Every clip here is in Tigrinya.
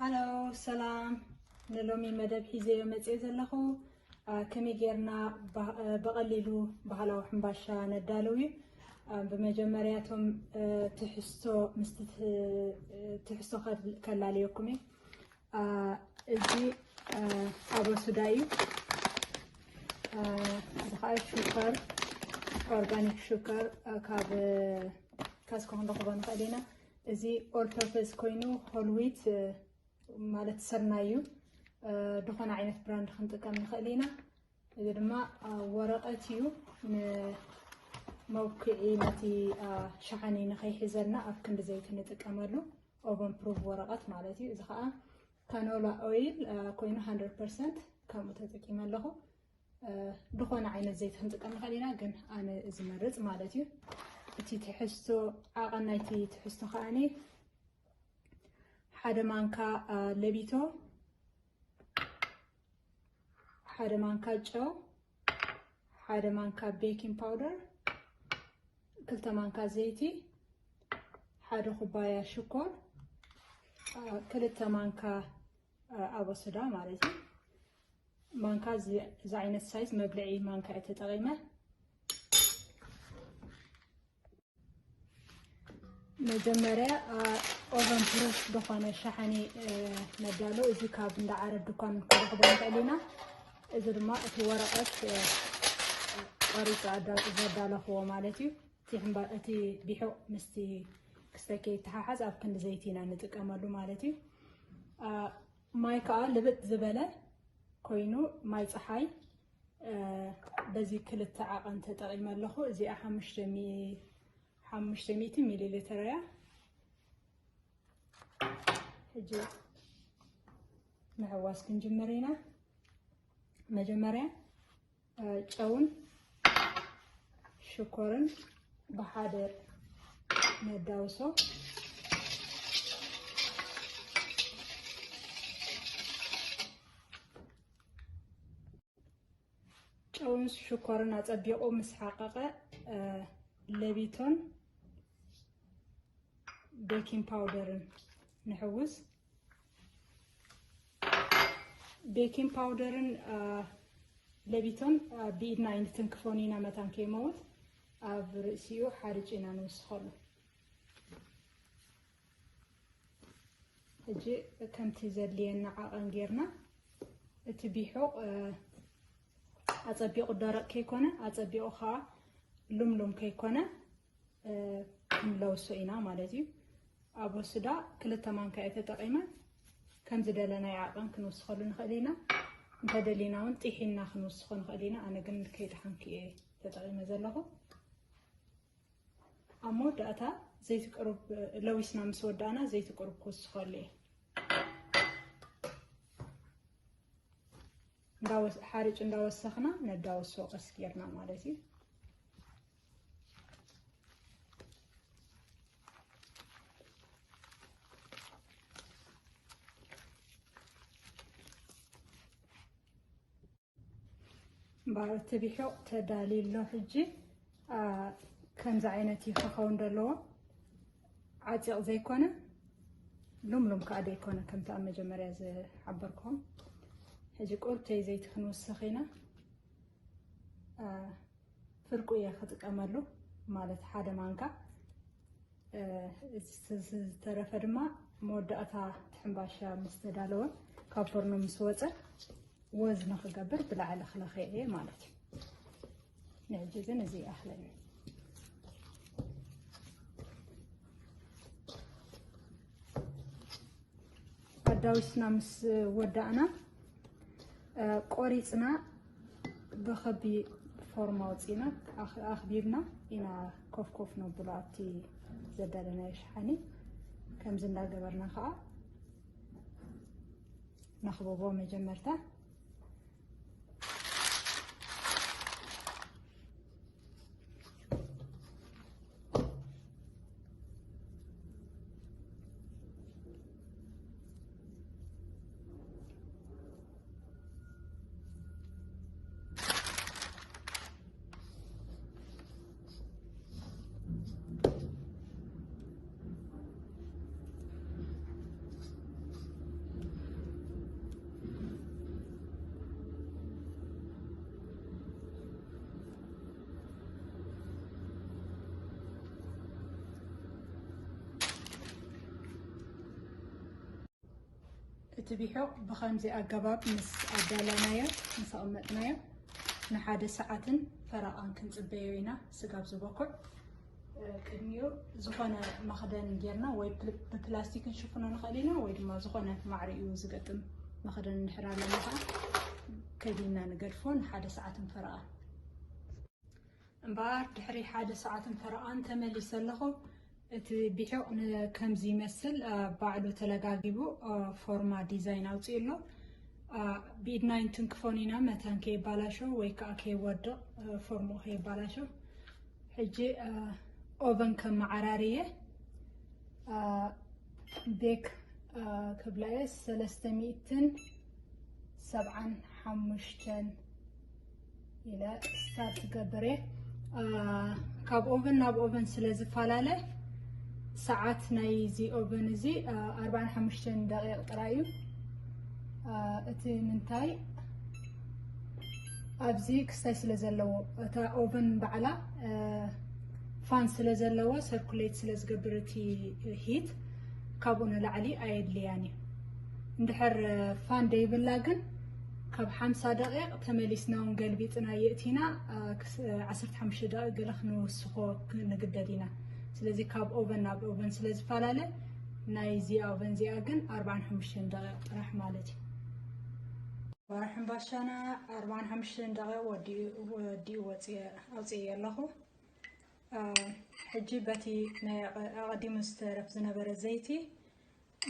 ሃሎ፣ ሰላም። ንሎሚ መደብ ሒዘዮ መፅየ ዘለኹ፣ አ፣ ከመይ ጌርና ባ-፣ አ፣ ብቐሊሉ ባህላዊ ሕምባሻ ነዳልው እዩ። አ፣ ብመጀመርያ እቶም፣ አ፣ ትሕዝቶ ምስቲ ት-፣ አ፣ ትሕዝቶ ከል-፣ ከላለየኩም እየ። አ፣ እዚ፣ አ፣ ኣበሱዳ እዩ። አ፣ እዚ ከዓ ሹከር፣ ኦርጋኒክ ሹከር፣ አ፣ ካብ፣ አ፣ ካስኮ ክንረኽቦ ንኽእል ኢና። እዚ ኦል ፐርፐስ ኮይኑ ሆል ዊት፣ አ፣ ማለት ስርናይ እዩ። አ፣ ዝኾነ ዓይነት ብራንድ ክንጥቀም ንኽእል ኢና። እዚ ድማ፣ አ፣ ወረቐት እዩ። ንመብኩዒ ነቲ፣ አ፣ ሸሓኒ ንኸይሕዘልና ኣብ ክንዲ ዘይቲ ንጥቀመሉ ኦቨን ፕሩፍ ወረቐት ማለት እዩ። እዚ ከዓ ካኖላ ኦይል፣ አ፣ ኮይኑ ሃንድረድ ፐርሰንት ከምኡ ተጠቂመ ኣለኹ። አ፣ ዝኾነ ዓይነት ዘይቲ ክንጥቀም ንኽእል ኢና፣ ግን ኣነ ዝመርጽ ማለት እዩ። እቲ ትሕዝቶ፣ ዓቐን ናይቲ ትሕዝቶ ከኣኒ ሓደ ማንካ፣ አ፣ ለቢቶ፣ ሓደ ማንካ ጨው፣ ሓደ ማንካ ቤኪንግ ፓውደር፣ ክልተ ማንካ ዘይቲ፣ ሓደ ኩባያ ሽኮር፣ አ፣ ክልተ ማንካ፣ አ፣ ኣበሱዳ ማለት እዩ። ማንካ እዚ፣ እዚ ዓይነት ሳይዝ መብልዒ ማንካ እየ ተጠቒመ። መጀመርያ፣ አ፣ ኦቨን ፕሩፍ ዝኾነ ሸሓኒ፣ እ፣ ነዳሎ። እዚ ካብ እንዳ ዓረብ ድኳን ክረኽቦ ንኽእል ኢና። እዚ ድማ እቲ ወረቐት፣ እ፣ ቆሪፀ ኣዳ-፣ ዘዳለኽዎ ማለት እዩ። እቲ ሕምባ-፣ እቲ ቢሑቕ ምስቲ ክስተኪ ይተሓሓዝ ኣብ ክንዲ ዘይቲ ኢና ንጥቀመሉ ማለት እዩ። አ፣ ማይ ከዓ ልብጥ ዝበለ ኮይኑ ማይ ፀሓይ፣ እ፣ በዚ ክልተ ዓቐን ተጠቒመ ኣለኹ። እዚኣ ሓሙሽተ ሚእቲ፣ ሓሙሽተ ሚእቲ ሚሊ ሊትር እያ። ሕጂ ምሕዋስ ክንጅምር ኢና። መጀመርያ፣ እ፣ ጨውን ሽኮርን ብሓደ ነዳውሶ። ጨውን ሽኮርን ኣጸቢቑ ምስ ሓቐቐ፣ እ፣ ለቢቶን ቤኪንግ ፓውደርን ንሕውስ። ቤኪንግ ፓውደርን፣ እ፣ ለቢቶን፣ እ፣ ብኢድና ኣይንትንክፎን ኢና፣ መታን ከይመውት ኣብ ርእሲኡ ሓርጭ ኢና ንውስኸሉ። ሕጂ ከምቲ ዘድልየና ዓቐን ጌርና፣ እቲ ቢሑቕ፣ እ፣ ኣጸቢቑ ደረቕ ከይኮነ፣ ኣጸቢቑ ኸኣ ሉምሉም ከይኮነ፣ እ፣ ክንለውሶ ኢና ማለት እዩ። ኣበሱዳ ክልተ ማንካ እየ ተጠቒመ። ከም ዝደለናዮ ዓቐን ክንውስኸሉ ንኽእል ኢና። እንተደሊና እውን ጢሒንና ክንውስኾ ንኽእል ኢና። ኣነ ግን ከይጠሓንኩ እየ ተጠቒመ ዘለኹ። ኣብ መወዳእታ ዘይቲ ቁሩብ ለዊስና ምስ ወዳእና፣ ዘይቲ ቁሩብ ክውስኸሉ እየ። እንዳወስ-፣ ሓርጭ እንዳወሰኽና ነዳውሶ ቀስ ጌርና ማለት እዩ። እምበኣር እቲ ቢሑቕ ተዳልዩ ኣሎ። ሕጂ፣ አ፣ ከምዚ ዓይነት እዩ ክኸውን ዘለዎ። ዓፂቕ ዘይኮነ፣ ሉምሉም ከኣ ዘይኮነ፣ ከምቲ ኣብ መጀመርያ ዝሓበርክኹም። ሕጂ ቁርተይ ዘይቲ ክንውስኽ ኢና። አ፣ ፍርቁ እየ ክጥቀመሉ፣ ማለት ሓደ ማንካ። እ፣ እዚ ዝተረፈ ድማ መወዳእታ እቲ ሕምባሻ ምስ ተዳለወ፣ ካብ ፎርኖ ምስ ወፀ፣ ወዝ ንኽገብር ብላዕሊ ክለኽየ እየ ማለት እዩ። ንሕጂ ግን እዚ ይኣኽለኒ። ኣዳዊስና ምስ ወዳእና፣ እ፣ ቆሪጽና ብኸቢ ፎርም ኣውጺእና ኣኽ-፣ ኣኽቢብና ኢና ኮፍ ኮፍ ነብሎ ኣብቲ ዘዳለናዮ ሸሓኒ። ከምዚ እንዳገበርና ኸኣ ነኽብቦ መጀመርታ። ስቢሑ ብኸምዚ ኣገባብ ምስ ኣዳላናዮ፣ ምስ ኣቐመጥናዮ፣ ንሓደ ሰዓትን ፈረቓን ክንጽበዮ ኢና። ስጋብ ዝበኩዕ፣ እ፣ ቅድሚኡ ዝኾነ መኽደን ጌርና ወይ ፕል-፣ ብፕላስቲክ ክንሽፍኖ ንኽእል ኢና፣ ወይ ድማ ዝኾነ ማዕሪኡ ዝገጥም መኽደን እንድሕር ኣለና ከዓ ከዲንና ንገድፎ ንሓደ ሰዓትን ፈረቓን። እምበኣር ድሕሪ ሓደ ሰዓትን ፈረቓን ተመሊሰ ኣለኹ። እቲ ቢሑቕ ን-፣ ከምዚ ይመስል፣ እ፣ ባዕሉ ተለጋጊቡ፣ እ፣ ፎርማ ዲዛይን ኣውፂኡ ኣሎ። እ፣ ብኢድና ኣይንትንክፎን ኢና፣ መታን ከይባላሾ ወይ ከዓ ከይወድቕ፣ እ፣ ፎርሙ ከይባላሾ። ሕጂ፣ እ፣ ኦቨን ከመዓራርየ፣ እ፣ ቤክ፣ እ፣ ክብላ እየ፣ ሰለስተ ሚእትን ሰብዓን ሓሙሽተን ኢለ ስታርት ገብር እየ። እ፣ ካብ ኦቨን ናብ ኦቨን ስለ ዝፈላለ፣ ሰዓት ናይዚ ኦቨን እዚ፣ እ፣ ኣርባዓን ሓሙሽተን ደቂቕ ጥራይ እዩ። እ፣ እቲ ምንታይ ኣብዚ ክስታይ ስለ ዘለዎ፣ እታ ኦቨን ባዕላ፣ እ፣ ፋን ስለ ዘለዎ፣ ሰርኩሌት ስለ ዝገብር እቲ ሂት፣ ካብኡ ንላዕሊ ኣየድልያን እዩ። እንድሕር ፋን ደይብላ ግን፣ ካብ ሓምሳ ደቂቕ ተመሊስና እውን ገልቢጥና የእቲና፣ እ፣ ክስ-፣ እ፣ ዓሰርተ ሓሙሽተ ደቂቕ ገለ ክንውስኾ ክ-፣ ንግደድ ኢና። ስለዚ ካብ ኦቨን ናብ ኦቨን ስለ ዝፈላለ፣ ናይዚ ኦቨን እዚኣ ግን ኣርባዓን ሓሙሽተን ደቂቕ ጥራሕ ማለት እዩ። ሕምባሻና ኣርባዓን ሓሙሽተን ደቂቕ ወዲኡ፣ ወዲኡ ወፂአ-፣ ኣውፅኤ ኣለኹ። እ፣ ሕጂ በቲ ናይ ኣቐ-፣ ኣቐዲሙ ዝተረፍ ዝነበረ ዘይቲ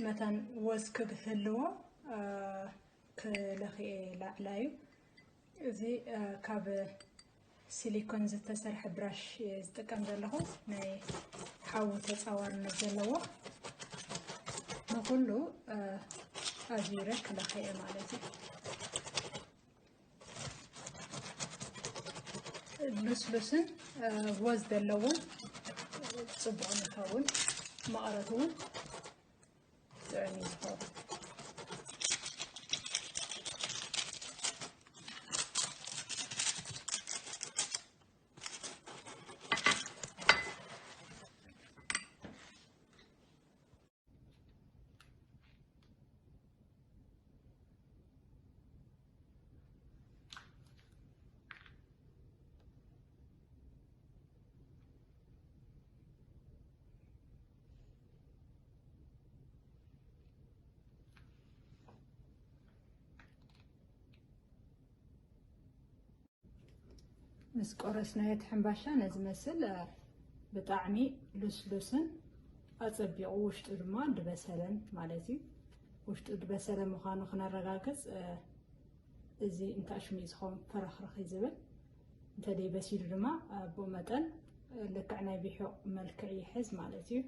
መታን ወዝ ክህልዎ፣ እ፣ ክለኽየ ላዕላዩ። እዚ፣ እ፣ ካብ ሲሊኮን ዝተሰርሐ ብራሽ እየ ዝጥቀም ዘለኹ፣ ናይ ሓዊ ተጻዋርነት ዘለዎ። ንኹሉ፣ እ፣ ኣዙረ ክለኽየ ማለት እዩ። ልስሉስን፣ እ፣ ወዝ ዘለዎን ጽቡቕ ንኸውን፣ መቐረት እውን ጥዑም እዩ ዝኸውን። ምስ ቆረስናዮ እቲ ሕምባሻ ነዚ መስል፣ እ፣ ብጣዕሚ ልስሉስን ኣጸቢቑ ውሽጡ ድማ ድበሰለን ማለት እዩ። ውሽጡ ድበሰለ ምዃኑ ክነረጋግጽ፣ እ፣ እዚ እንታሽሙ እዩ ዝኸውን ፈረኽረኽ እዩ ዝብል። እንተደይ በሲሉ ድማ፣ እ፣ ብኡ መጠን፣ እ፣ ልክዕ ናይ ቢሑቕ መልክዕ ይሕዝ ማለት እዩ።